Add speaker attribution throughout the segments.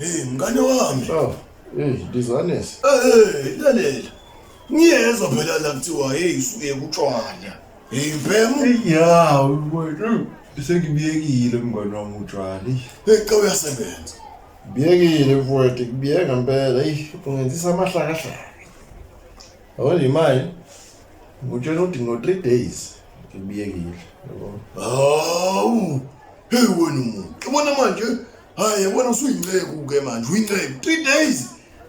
Speaker 1: Hey mngane wami.
Speaker 2: Oh, hey, Dizanesi.
Speaker 1: Eh, lalela. Ngiyezwa phela la kuthiwa hey usuke kutshwala. Hey mbhemu.
Speaker 2: Ya, wena sengibiyekile mngani wami utshwala.
Speaker 1: Hey cha uyasebenza.
Speaker 2: Biyekile mfowethu, kubiyeka ngempela. Eyi, ungenzisa amahlakahlaka. Yabo nje manje ngutshela ukuthi ngo-3 days ngibiyekile. Yabo.
Speaker 1: Hawu. Hey wena umuntu. Ubona manje? Hayi yabona usuyinceku ke manje, uyinceku. 3 days.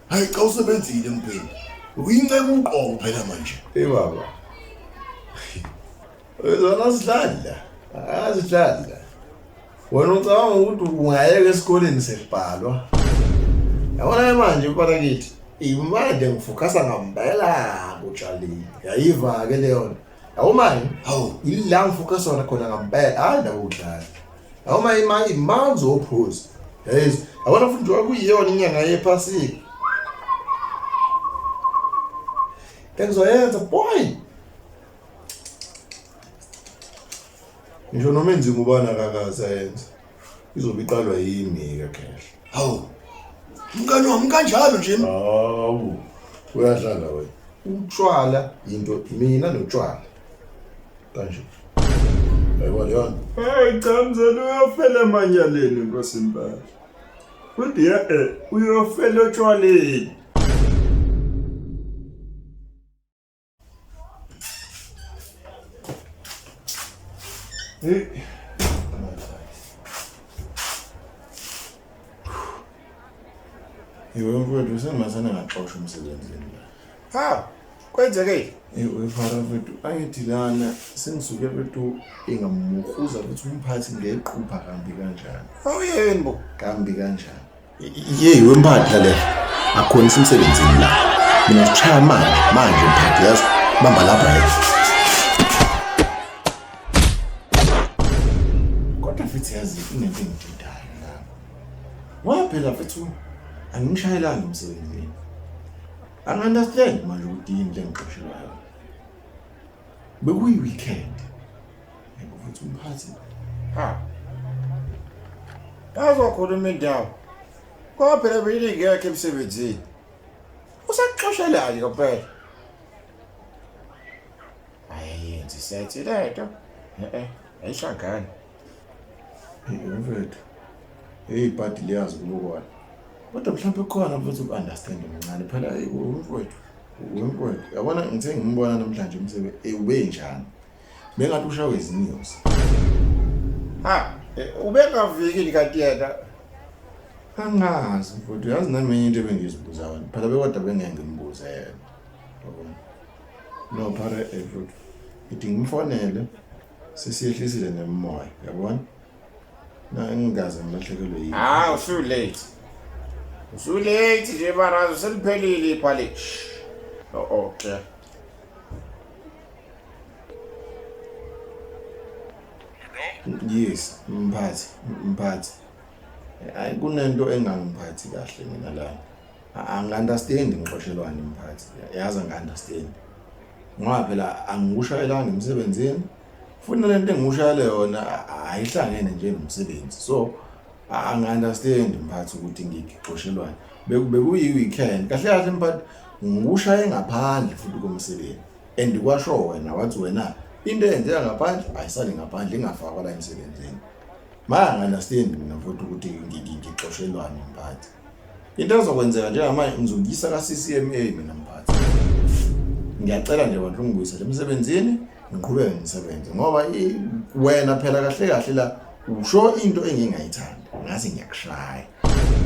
Speaker 1: Hayi cha usebenzile mbhemu. Uyinceku uqobo phela manje.
Speaker 2: Hey baba. Zona sidlali la. Azidlali la. Wena ucabanga ukuthi ungayeka esikoleni sekubhalwa. Yabona manje mfana kithi imanje ngifokhasa ngempela kutshalile. Yayiva ke leyo nto. Yabo manje
Speaker 1: Hawu.
Speaker 2: ila ngifokhasa wona khona ngempela hayi ndaba ukudlala. Yabo manje imali imanzi ophuza. Yayizwa. Yabona futhi njengoba kuyiyona inyanga yephasika. Engizoyenza boy. Ngisho noma enzima ubani akakaze ayenze. Izobe iqalwa yimi-ke khehla.
Speaker 1: Hawu. Mngani wami kanjalo nje.
Speaker 2: Hawu. Uyadlala wena. Utshwala into mina notshwala. Kanje. Yayibona yona.
Speaker 3: Hey cha mzala uyofela emanyaleni Nkosi impela. Futhi ya eh uyofela otshwaleni.
Speaker 2: Hey. Iwe mfowethu sengingasane ngaxoshwa emsebenzini la.
Speaker 3: Ha, kwenzeke
Speaker 2: Ewe fara mfethu angithi lana sengisuke mfethu engamuhuza ukuthi umphathi ngequpha kambi kanjani.
Speaker 3: Awuyeni bo.
Speaker 2: Kambi kanjani. Yeyi wemphathi lalela. Akhona isemsebenzini la. Mina ngikushaya manje, manje mphathi yazi. Bamba lapha yena. Kodwa futhi yazi kunento engidindayo la. Ngoba phela futhi angimshayelanga emsebenzini. Angi-understand manje ukuthi yini le ngixoshelwa yona. Bekuyi-weekend. Yebo futhi umphathi.
Speaker 3: Ha. Bazokhuluma indawo. Ngoba phela mina ingekho emsebenzini. Usakuxoshelani ngempela? Ayenzi sethi lento. Eh eh, ayihlangani.
Speaker 2: Hey mfethu. Hey ibhadi liyazi kulokwana. Kodwa mhlawumbe khona mfethu uku-understand mncane phela umfowethu. Umfowethu yabona ngithe ngimbona namhlanje umsebe ubenjani. Bengathi ushawe izinyosi.
Speaker 3: Ha, ubengaviki kanti yena.
Speaker 2: Angazi mfowethu yazi nami enye into ebengizibuza wena. Phela bekodwa bengeke ngimbuze yena. Yabona. No phara mfowethu. Ngithi ngimfonele sesiyehlisile nemimoya yabona. Na ngingaze ngilahlekelwe yini.
Speaker 3: Ah, usu late. Usu late nje barazo seliphelile iphalishi. Oh, okay.
Speaker 2: Yes, mphathi, mphathi. Hayi kunento engangiphathi kahle mina la. Angi-understand ngixoshelwani mphathi. Yazi angi-understand. Ngoba phela angikushayelanga emsebenzini. Futhi nalento engikushayele yona ayihlangene nje nomsebenzi. So angi-understand mphathi ukuthi ngixoshelwani. Bekuyi-weekend. Kahle kahle mphathi ngikushaye ngaphandle futhi komsebenzi. And kwasho wena wathi wena into eyenzeka ngaphandle ayisale ngaphandle ingafakwa la emsebenzini. Manje angi-understand mina futhi ukuthi ngixoshelwani mphathi. Into ezokwenzeka njengamanje ngizokuyisa ka-CCMA mina mphathi. Ngiyacela nje bantu ungibuyisele emsebenzini ngiqhubeke ngisebenze ngoba wena phela kahle kahle la usho into engingayithandi ngathi ngiyakushaya.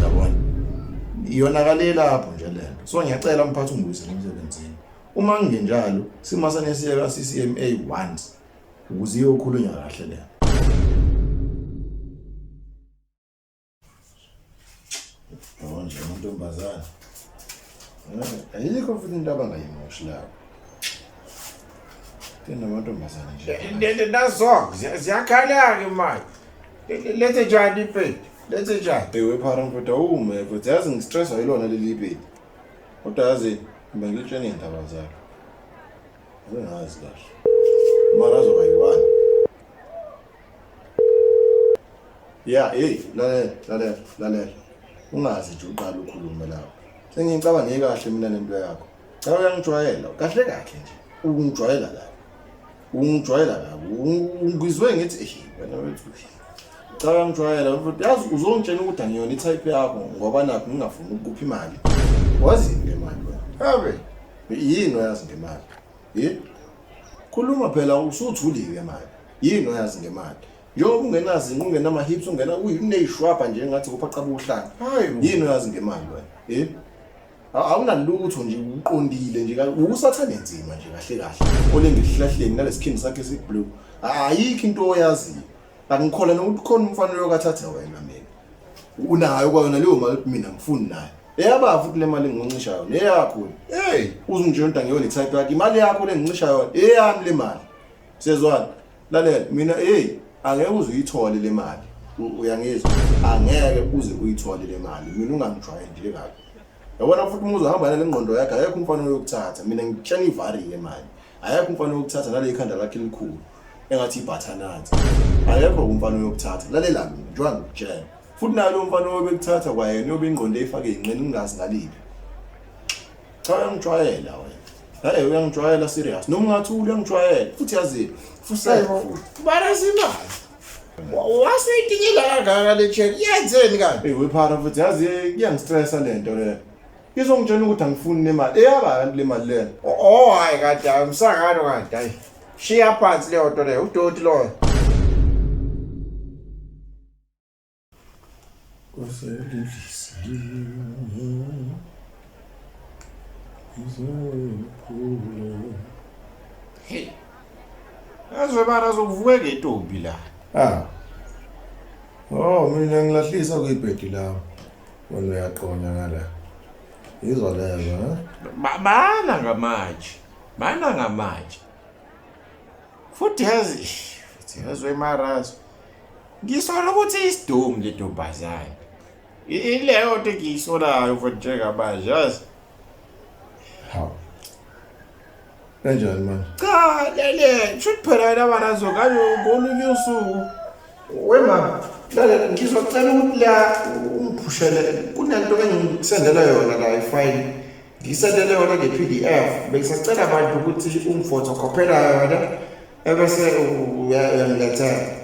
Speaker 2: Yabona? Iyonakale lapho nje lento. So ngiyacela mphathi ungibuyisele emsebenzini. Uma kungenjalo simasane siye ka-CCMA once ukuze iyokhulunywa kahle le. Yabo nje amantombazane. Ayikho futhi into abangayimoshi lapho. Tena amantombazane nje.
Speaker 3: Nazo ziyakhala-ke manje. Lethe njani ipedi? Lethe njani?
Speaker 2: Ewe phara mfowethu awume mfowethu yazi ngistresswa yilona leli ipedi. Kodwa yazi bengilitshena iy'ndaba zalo. Bengazi kahle. Mara azoba yiwani. Ya, hey, lalela, lalela, lalela. Ungaze nje uqale ukhulume lapho. Sengiyicabange kahle mina lento yakho. Cha uyangijwayela kahle kahle nje. Ungijwayela kabi. Ungijwayela kabi. Ungizwe ngithi eh wena wethu. Cha uyangijwayela futhi yazi uzongitshela ukuthi angiyona i-type yakho ngoba nakho ngingafuni ukukupha imali. Wazini ngemali wena?
Speaker 3: Habe.
Speaker 2: Yini oyazi ngemali? Ye? Khuluma phela usuthulile manje. Yini oyazi ngemali? Njengoba ungenazinqa ungenama-hips ungena uneyishwabha nje ngathi kuphaqa uhlanga.
Speaker 3: Hayi.
Speaker 2: Yini oyazi ngemali wena? Eh? Awunalutho nje uqondile nje usathane nzima nje kahle kahle. Olenga esihlahleni nalesikhindi sakhe esiblue. Ayikho into oyaziyo. Angikholwa nokuthi khona umfana oyokathatha wena mina. Unayo kwayona leyo mali mina ngifuni nayo. Eyaba futhi le mali engincisha yona eyakho.
Speaker 3: Hey,
Speaker 2: Uzungitshela ukuthi angiyona i-type yakho. Imali yakho le ngincisha yona eyami le mali. Siyezwana. Lalela mina hey angeke uze uyithole le mali. Uyangizwa? Angeke uze uyithole le mali. Mina ungangijwayeli nje kabi. Yabona futhi uma uzohamba nale ngqondo yakho ayekho umfana oyokuthatha. Mina ngikutshela ivari-ke manje. Ayekho umfana oyokuthatha nale khanda lakhe elikhulu engathi ibhathanathi. Akekho umfana oyokuthatha. Lalela mina njengoba ngikutshela. Futhi naye lo mfana oyobekuthatha kwayena uyobe ingqondo eyifake inqeni ngingazi ngaliphi. Cha uyangijwayela wena. Hey uyangijwayela serious. Noma ungathula uyangijwayela. Futhi yazi fuseke futhi.
Speaker 3: Baraza imali. Waseyitinyela kangaka le check. Yenzeni kanti?
Speaker 2: Hey wephara futhi yazi iyangistressa lento le. Izongitshela ukuthi angifuni nemali. Eyaba kanti le mali lena.
Speaker 3: Oh hayi kanti hayi umsangano kanti hayi. Shiya phansi leyo nto leyo udoti loyo. Hey. Yazi baraza uvuke ngentombi la.
Speaker 2: Ah. Oh mina ngilahlisa kuyibhedi lawo. Wena uyaqonya ngala. Izwa lezo, ha?
Speaker 3: Mana ngamatshe. Mana ngamatshe. Futhi yazi futhi yazi wemarazo. Ngisola ukuthi isidumu le ntombazane. Ileyo nto engiyisolayo futhi njengamanje yazi.
Speaker 2: Hawu. Kanjani manje?
Speaker 3: Cha lele shuthi phela wena marazo ngabe ngolunye usuku. Wema lalela ngizocela ukuthi la ungiphushele kunento engikusendela yona la ifayili. Ngisendele yona nge-PDF. Bengisacela abantu ukuthi ungifotokhophela yona ebese uyangilethela.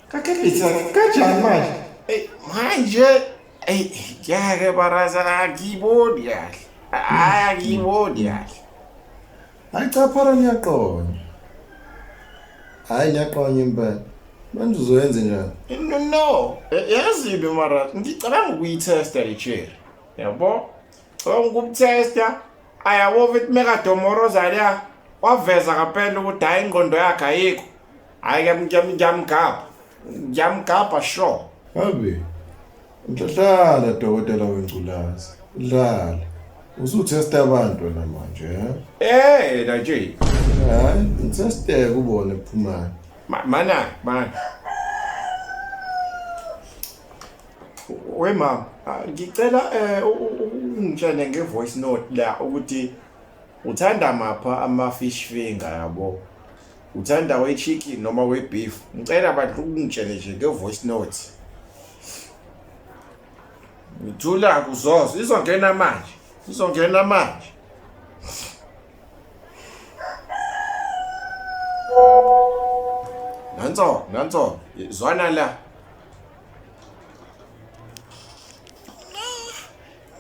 Speaker 3: Kakepitec kanjani manje? Ey manje ey ngeke baraza angiyiboni kahle. Hayi angiyiboni kahle.
Speaker 2: Hayi cha phara niyaqonya. Hayi niyaqonya impela. Manje uzoyenza njani?
Speaker 3: No no, yazini mara ngicabanga ukuyithesta le cherry. Yabo? Cabanga ukuyithesta. Ayabo futhi mekadomoroza la waveza ngempela ukuthi hayi ingqondo yakhe ayikho. Hayi ngiyamgabha. Ngiyamgabha sure.
Speaker 2: Habi. Nhlahlala dokotela wengculazi. Dlala. Usuthesta abantu wena manje, eh?
Speaker 3: Eh, la nje.
Speaker 2: Hayi, ngithesteke ubone kuphumani.
Speaker 3: Mana, mana. We mama, ngicela ungitshele nge voice note la ukuthi uthanda mapha ama fish finger yabo. Uthanda we chicken noma we beef. Ngicela abantu ungitshele nje nge voice note. Ngithula kuzozo izongena manje. Izongena manje. Nanso, nanso, zwana la.
Speaker 4: No,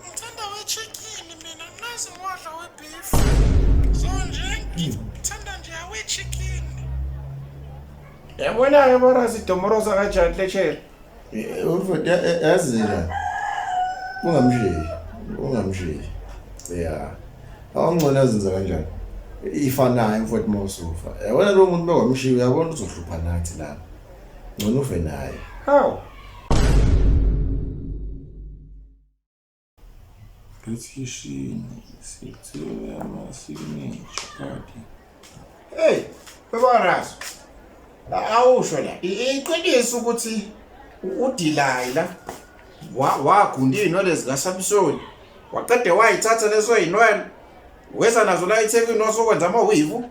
Speaker 4: ngithanda we-chicken mina nginazi ngiwadla we-beef. So nje ngithanda nje awe-chicken.
Speaker 3: Yabona-ke borasi idomorosa kanjani leshela.
Speaker 2: Mfowethu yazi la. Ungamshiyi. Ungamshiyi. Yeah. Awungcono azenza kanjani? Ifanayo mfowethu mawusufa. Yabona lo muntu bekwamshiya uyabona uzohlupha nathi la. Ngcono ufe naye.
Speaker 3: Hawu.
Speaker 2: Petition sithiwe ama-signature party.
Speaker 3: Hey, bebarazo. Awusho la. Iqiniso ukuthi uDelilah wagunda iy'nwele zikaSamsoni. Waqede wayithatha lezo y'nwele. Weza nazo la eThekwini wasokwenza amawivu.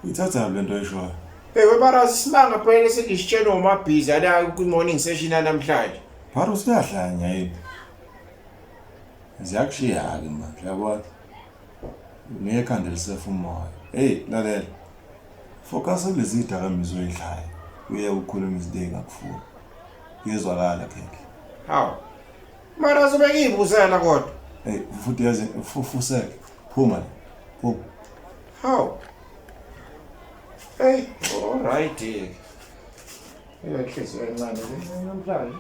Speaker 2: Uyithatha lento oyishoyo.
Speaker 3: Hey webarazi simanga phela sengisitshela umabhiza la ku morning session namhlanje.
Speaker 2: Phara usuyahlanya yini? Ziyakushiya-ke manje uyabona. Ngekhanda elisefa umoya. Hey lalela. Focus kulezi dakamizwa oyidlayo. Uye ukhuluma izinto ey'ngakufuni. Kuyezwakala khehle.
Speaker 3: Hawu. Mara zobe ngiyibuzela kodwa.
Speaker 2: Hey futhi yazi fuseke. Phuma la. Phuma.
Speaker 3: Hawu. Hey, all right. Iyahlezi kancane namhlanje.